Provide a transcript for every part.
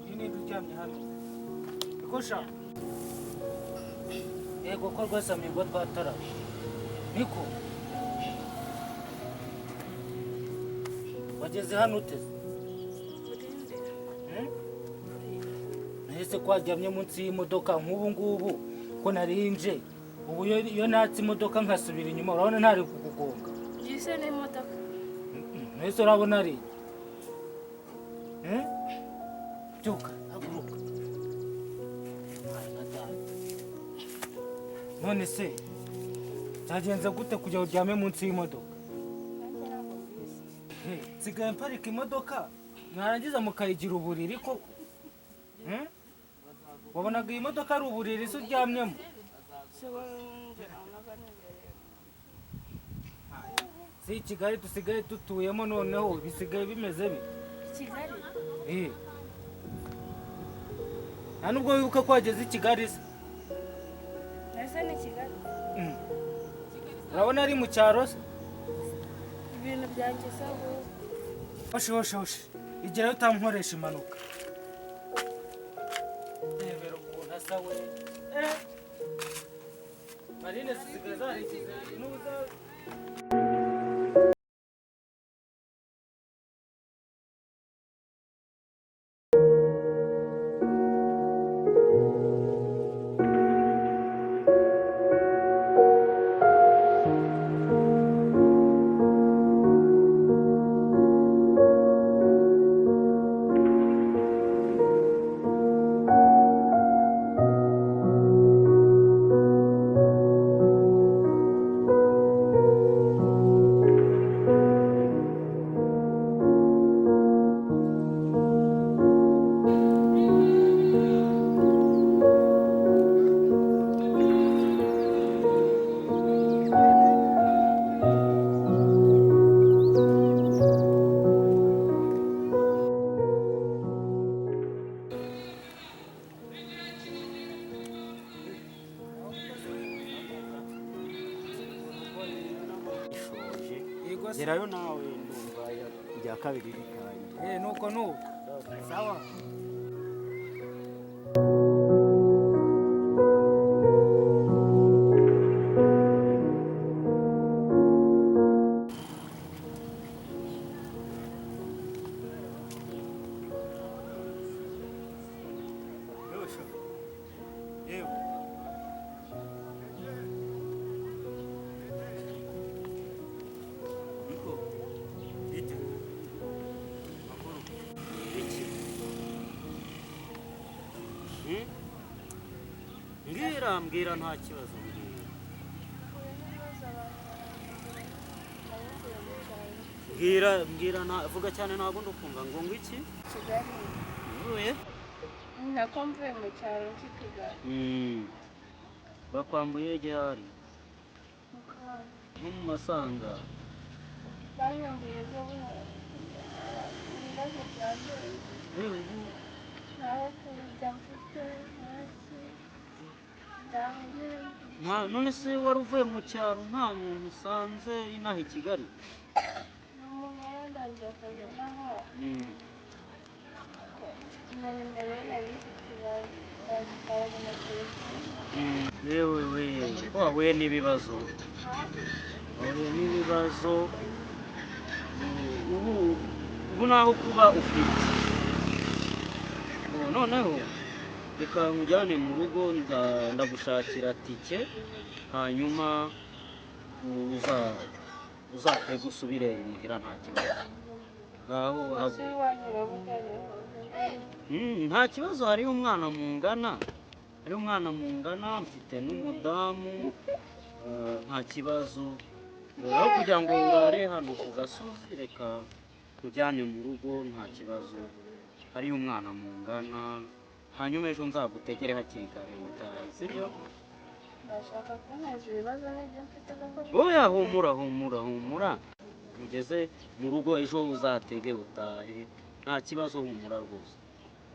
Iyi ni uryamye hano ikosha yego ko rwose amigo twatara niko wageze hano uteze. Hmm? Nahise ko waryamye munsi y'imodoka nk'ubu ngubu ko narinje ubu iyo natse imodoka nkasubira inyuma urabona ntari kukugonga. Gise n'imodoka. Nahise urabona ari. Hmm? Byuka, haguruka. Ay, nka data. None se byagenze gute kugira ngo uryame munsi y'imodoka? He, nsigaye mparika imodoka mwarangiza mukayigira uburiri koko. Hmm? Wabonaga iyi modoka ari uburiri se uryamyemo? Si i Kigali dusigaye dutuyemo noneho bisigaye bimeze bite? Kigali. Eh. Nta nubwo wibuka ko wageze i Kigali se? Ese ni Kigali. Mm. Urabona ari mu cyaro se? Ibintu byanjye se ahubwo. Hoshi hoshi hoshi. Igerayo utankoresha impanuka. Rebera ukuntu asa we. Eh. Marine zisigaye zarigize n'uza. Ishoje. Yego se. Gerayo nawe ndumva irya kabiri ritangiye. Eh, nuko nuko. Sawa. Niko. Bite. Makuru. Iki. Hmm? Mbwira mbwira nta kibazo mbwira. Mbwira mbwira nta vuga cyane ntabwo ndukumva ngo ngo iki? Kigali. Uvuye? Nako mvuye mu cyaro cy'i Kigali. Bakwambuye gihari nko mu masanga. Banyambuye ejo bundi. Ibibazo byandenze. Yewe ubu Ntaho kujya mfite ntaki. Ndangire. None se wari uvuye mu cyaro nta muntu usanze inaha i Kigali? Umuntu yarandangiye akazi naho. Na nimero ye nari mfite bazitwaraga na telefone. Yewe we wahuye n'ibibazo, wahuye n'ibibazo. Ubu ubu naho kuba ufite ubu noneho Reka nkujyane mu rugo, ndagushakira tike, hanyuma uzatege usubire imuhira nta kibazo. Ngaho Ese iwanyu urabujyanye? Nta kibazo, hariyo umwana mungana, hariyo umwana mungana, mfite n'umudamu, nta kibazo. Aho kugira ngo urare hano ku gasozi, reka tujyane mu rugo, nta kibazo, hariyo umwana mungana, hanyuma ejo nzagutegere hakiri kare utahe, sibyo? Ndashaka kunteza ibibazo n'ibyo mfite kuko. Oya, humura, humura, humura, ugeze mu rugo ejo uzatege utahe, nta kibazo, humura rwose,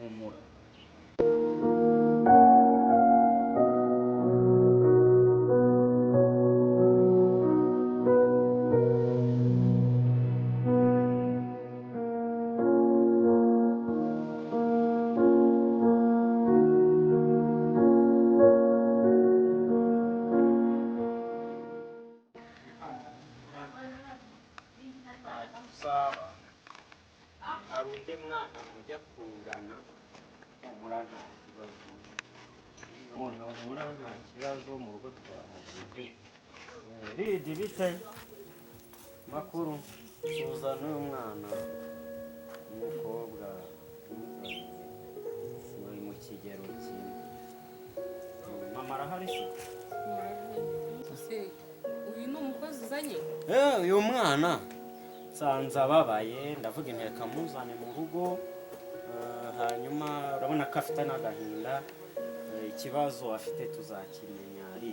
humura. Usaba hari undi mwana mujya kungana, humura nta kibazo, humura nta kibazo, mu rugo twahageze. Ridi, bite makuru? Suza n'uyu mwana w'umukobwa uri mu kigero kimwe. Mama arahari se? Se uyu ni umukozi uzanye? Uyu mwana nsanze ababaye, ndavuga inteka muzane mu rugo, hanyuma urabona ko afite n'agahinda, ikibazo afite tuzakimenya. Ari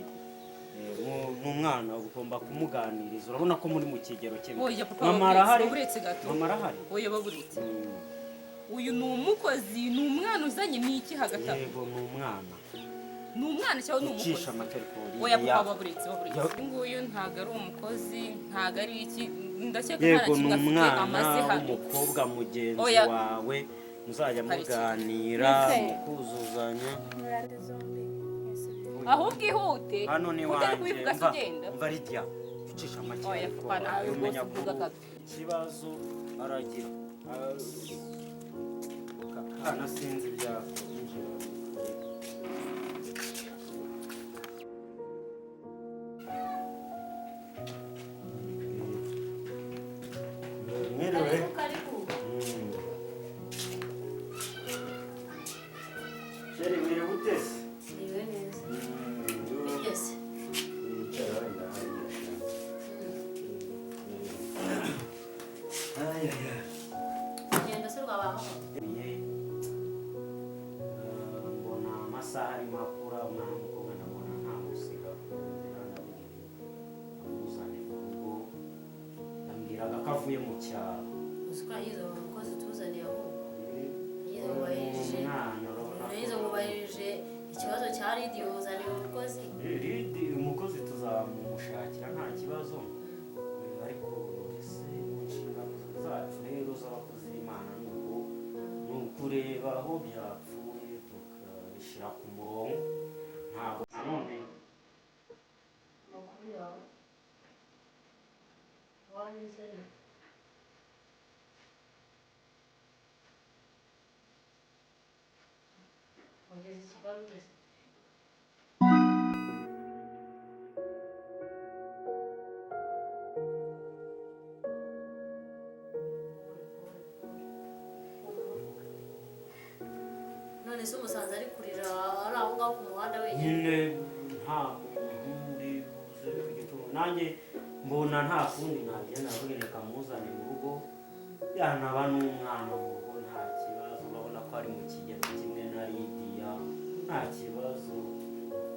ni umwana ugomba kumuganiriza, urabona ko muri mu kigero kimwe. Oya papa, Mama baburetse, arahari? Baburetse gato. Mama arahari? Oya, baburetse. Uyu ni umukozi, ni umwana uzanye, ni iki hagati aho? Yego, ni umwana. Ni umwana cyangwa ni Ucisha umukozi? amaterefoni. Oya papa, baburetse, baburetse. Uyu nguyu ntabwo ari umukozi, ntabwo ari iki, ndakeka nta na Yego, ni kimwe afite umwana amaze hano. w'umukobwa mugenzi Oya. wawe, muzajya Hari iki? muganira Ndetse. mukuzuzanya. Murande zombi mwese. Ahubwo ihute. Hano ni Utari wanjye. kubivuga se Mva, ugenda? mva Lidia, ucisha make. Oya Ariko papa, nawe rwose umenya uvuga ko gato. ikibazo aragira. Aka kana sinzi ibyako injira. Mwiriwe. Karibu, karibu. Chéri, mwiriwe ute se? Niwe neza. Bigeze. Yicara wenda hariya. Ay, ay, ay. Urugendo se rwabaho? Ye, mbona amasaha arimo akura, umwana w'umukobwa ndabona ntamusiga ku nzira, ndavuga nti amuzane mu rugo. Yambwiraga ko avuye mu cyaro. Uzi ko yagize ngo umukozi tuzaniye ahubwo. Yagize ngo bahirije. Umwana urabona ko- Yagize ngo bahirije ikibazo cya Lidiya umuzaniye umukozi. Lidi, umukozi tuzamushakira nta kibazo. Ariko ese mu nshingano zacu rero z'abakozi b'Imana ni uko ni ukureba aho byapfuye tukabishyira ku murongo, ntabwo nanone Amakuru yawe. Iwanyu se ni? Wageze i Kigali ugeze? None se umusanze ari kurira ari aho ngaho ku muhanda wenyine? Nyine nta muntu uri buze ku gituro, nanjye mbona nta kundi nagenda, ndavuga reka muzane mu rugo, yanaba n'umwana mu rugo nta kibazo, urabona ko ari mu kigero kimwe na Lidiya, nta kibazo.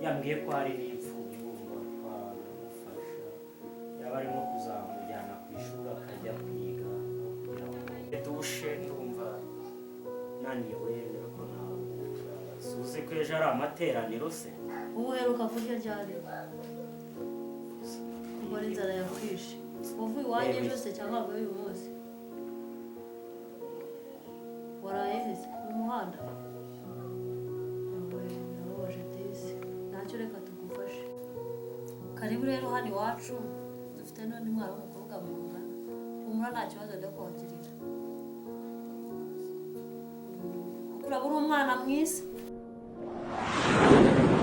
Yambwiye ko hari n'imfubyi, urumva twamufasha, yaba arimo kuzamujyana ku ishuri akajya kwiga aho kugira ngo dushe. Ndumva naniwe, ariko naruhuka. Suzi ko ejo ari amateraniro se? Ubu uheruka kurya ryari? Mbona inzara yakwishe. Wavuye iwanyu ejo se cyangwa wavuye uyu munsi? Waraye he se? Mu muhanda? Yewe, birababaje disi. Ntacyo, reka tugufashe. Karibu rero hano iwacu, dufite n'undi mwana w'umukobwa mungana. Humura, nta kibazo ndakwakirira. Kuko uraba uri umwana mwiza. Thank you.